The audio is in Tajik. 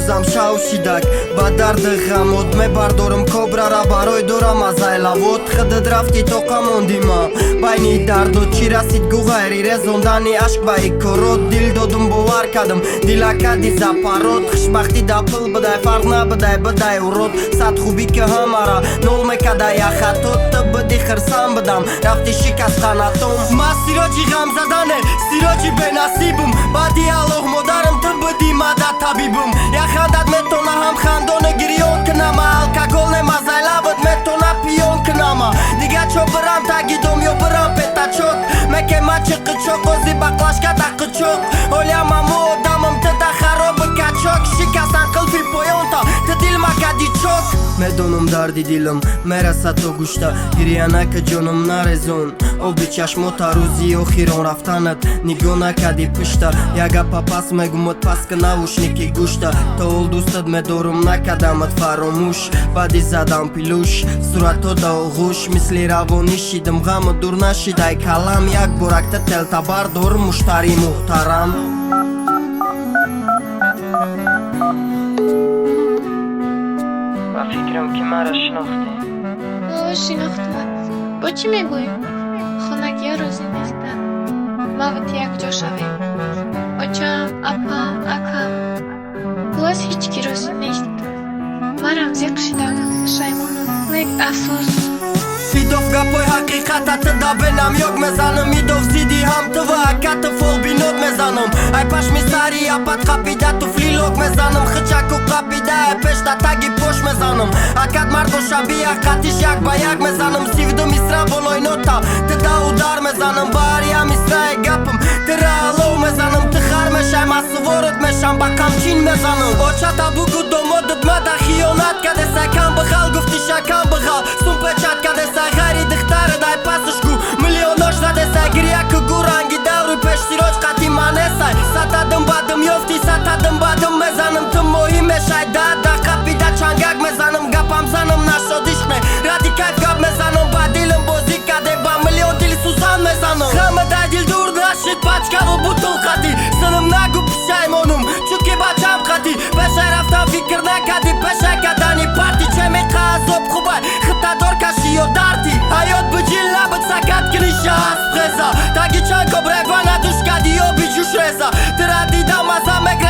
Рӯзам шав шидак ба дарди ғамот мебардорам кобрара барои дорам аз айлавот. Худат рафти тоқа мондима байни дарду чӣ расид гу ғайри резондани ашк ба икорот. Дил додум бовар кардам дилакади запарот. Хушбахтӣ да пул бидай фарқ набидай бидай урод. Сад хубӣ ки ҳамара нол мекадай яхатот. Ту биди хирсан бидам рафти шикаст қанатом. Ман сироҷи ғамзадане сироҷи бенасибум. Баъди Аллоҳ модарам ту биди мада табибум. Як хандат метона ҳам хандоне гирён кунама. Алкогол немазайлават метона пиён кунама. Дига чо бирам тагидом ё бирам петачок. Мекема чиқичоқ ози баклашка дақичоқ. Олямаму одамам ту да хароби качок. Шикастан қилфи поёнта ту дил макади чок. Медонам дарди дилам мерасад то гӯшта. Гирьянака ҷоном нарезон оби чашмота. Рӯзи охирон рафтанат нигоҳ накади пушта. Як гапа пас мегумад пас ки наушники гӯшта. То ҳол дӯстат медорум накардамат фаромӯш. Баъди задам пилуш суратҳо да оғӯш. Мисли равонӣ шидам ғаму дур нашидай калам. Як боракта телтабар дор муштари муҳтарам. Ба фикрам ки маро шинохтӣ. О, шинохтумат. Бо чӣ мегӯӣ? Хонагиҳо розӣ нестанд. Ма ва ту якҷо шавем. Очам, апам, акам. Хулос ҳеҷ кӣ розӣ нест. Манам зиқ шидам, пушаймонам. Лек афсӯс. Идов гапои ҳақиқата ту да бенамёк мезанам. Идов зидди ҳам ту ва акату фолбинот мезанам. Ай пашми сари апат қапида туфли лок мезанам. Хичаку қапида ай пешта таги пош мезанам. Акат мард боша бия қатиш як ба як мезанам. Сивду мисра болои нота ту да удар мезанам. Баҳри мисраи гапам тура алов мезанам. Ту хар мешай ман суворат мешам ба қамчин мезанам. Очата бугу домодат мада хиёнат кадесай. Кам бихал гуфти шакам бихал сум печат кадесай. Ғайри духтара дай пасаш гу миллионош надесай. Гирья ку гу ранги даври пеш сироҷ қати манесай. Сатадым бадым ёфти сатадым бадым мезанам. Ту моҳӣ мешай да қапида чангак мезанам. Гапам занам нашодишне ради кайф гап мезанам. Ба дилам бозӣ каде ба миллион дили сӯзан мезанам. Ғама дай дил дур нашид пачкаву бутул қатӣ. Синам нагу пушаймонум чунки бачам қатӣ. Пешай рафтам фикр накади пешай кадани парти. Чемиқа азоб хубай хитадор каши ё дарди. Ҳаёт биҷил набуд сакат книша асп хеза. Таги чанд кобрайва надуш кади ё биҷӯш реза. Тира дидам маза мегра